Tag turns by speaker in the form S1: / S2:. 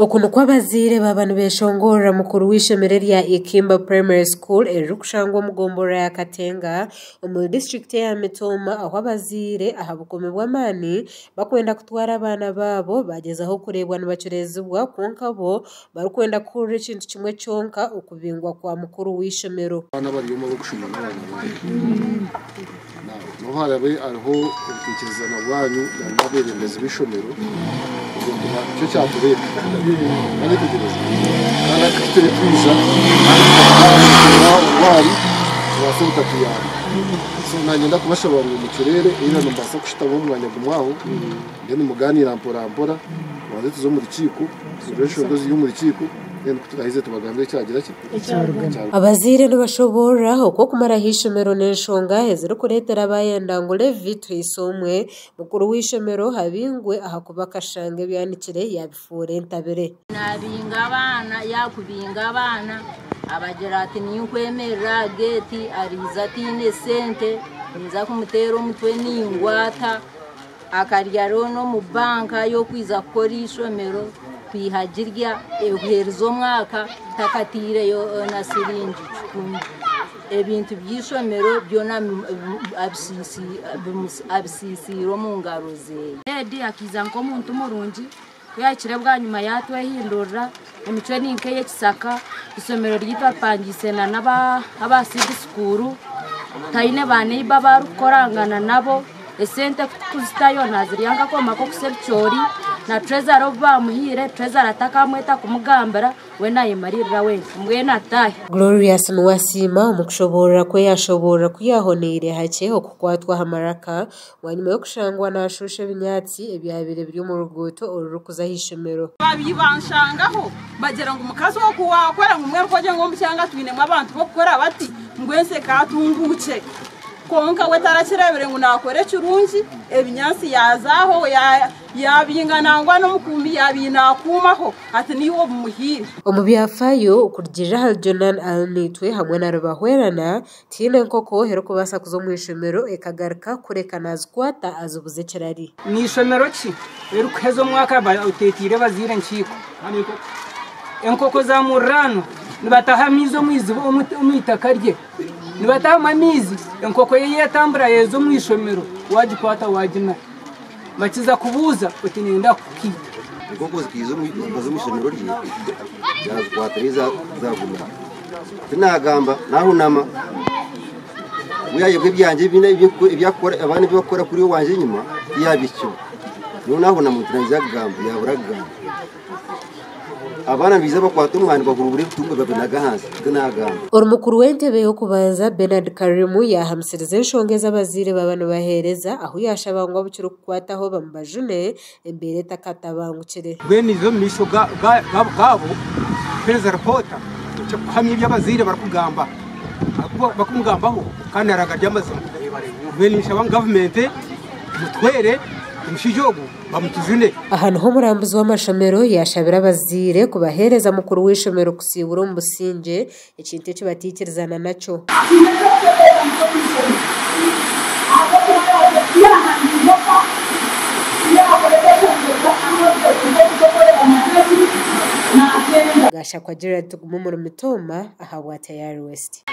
S1: Oku nikwo abazaire baaba nibeshongorera mukuru w'eishomero erya Ikimba Primary School eririkushangwa omu gomborora ya Katenga omuri disiturikiti eya Mitooma ahu abazaire aha bugomi bw'amaani barikwenda kutwara abaana baabo bagyezaho kureebwa nibacureezibwa kwonka bo barikwenda kuhurira ekintu kimwe kyonka okubingwa kwa mukuru w'eishomero.
S2: Abaana abari omu abarikushoma n'abaana banyu. N'obu haraabe hariho obutaikirizana bwanyu n'abeebembezi b'eishomero, nikyo kyatureeta. Mwayetegyereza? Kandi hati ku turikwija orwari tubaase obutatuyamba. So naanye ndakubashaba ngu mucureere either nimubaasa kushutama omu mwanya gumwe aho then mugaaniira mpora mpora tubanze tuze omu rukiiko tureebe enshonga eziri omu rukiiko then ku turaaheze tubagambire ekyagira ki?
S1: Abazaire nibashoboorora oku okumaraho eishomero n'enshonga ezirikureetera abaayenda ngu Levi Tuhiisomwe mukuru w'eishomero abingwe ahakuba akashanga ebyanikire yaabifuura entabire.
S3: Naabinga abaana, yaakubinga abaana abagira ati ninkwemerera aha geeti ariiza ataine sente ninza kumuteera omutwe ningwata akarya looni omu banka y'okwija kukora eishomero kwiha girya ebuheerize omwaka takataireyo na siringi kikumi. Ebintu by'eishomero byona abisiisiire omu ngaro ze.
S4: Heedi akaija nk'omuntu murungi, ku yaahikire bwanyima yaatwehindurira, emicwe ni nk'ey'ekisaka, eishomero ryaitu aripangiise n'aba seed school, taine baaneiba abu arikukorangana nabo, esente ku turikuzitayo naazirya nk'akooma k'okusa ebicoori, na treasurer obu baamuhaire, treasurer takamweta kumugambira, we naayemariirira wenka, mbwenu ataahe.
S1: Glorious Nuwasiima omu kushoboorora kwe yashoboorora ku yaahoneire hakye okukwatwa aha maraka bwanyima y'okushangwa naashuusha ebinyaatsi ebyabaire biri omu ruguuto orurikuza aha ishomero.
S5: Babibanshangaho bagira ngu mukazi oku waakora ngu mbwenu ku ogire ngu omu kyanga twinemu abantu b'okukora bati ngu ensi ekaatunguukye. Kwonka we tarakireebire ngu naakora ekirungi, ebinyaatsi yaaza aho yaabinga nangwa n'omukuumi yaabaire naakuumaho ati niiwe obumuhaire.
S1: Omu byafaayo, okurugiirira ahari Jonan Alinaitwe hamwe na Rubahwerana, tihaine enkoko erikubaasa kuza omu ishomero ekagaruka kureka naazikwata azibuza ekirari.
S6: Ni ishomero ki erikuheza omwaka oteeteire abazaire enkiiko? Enkoko za muriraanwa nibataha amaizi omu itaka rye, nibatahamu amaizi enkoko ye yetambura yeza omu ishomero wagikwata wagimara. Bakiza kubuuza oti niinyenda kukiita.
S7: Enkoko zikiiza omu ishomero rye yazikwatirayo zagumira. Tinagamba nahunama yayebwa ebyangye abaana ebi barikukora kuriya owangye enyima tiyabihikyeho. Nyowe nahunama nti naija kugamba yabura kugamba. Abaana nibaija bakwata omwani bahurubura ebitumbi babinaga ahansi tinagamba.
S1: Ori mukuru w'entebe y'okubanza Bernard Karimu yaahamisiriza enshonga ezi abazaire baba nibaheereza ahu yaashaba ngu abukirikukwataho bamubajune embeera etakatabangukire.
S6: Mbwenu ize omu maisho gaabo kuheereza ripoota kuhamya ebi abazaire barikugamba barikumugambaho kandi naraga ry'amazima. Mbwenu ninshaba ngu gavumenti mutwere omushaija ogu bamutujune.
S1: Aha niho omurambuzi w'amashomero yaashabira abazaire kubaheereza mukuru w'eishomero kusiibura omu busingye ekintu eki bataikirizana nakyo. Gashakwa Gerald Tugume omuri Mitooma ahabwa Tayari West.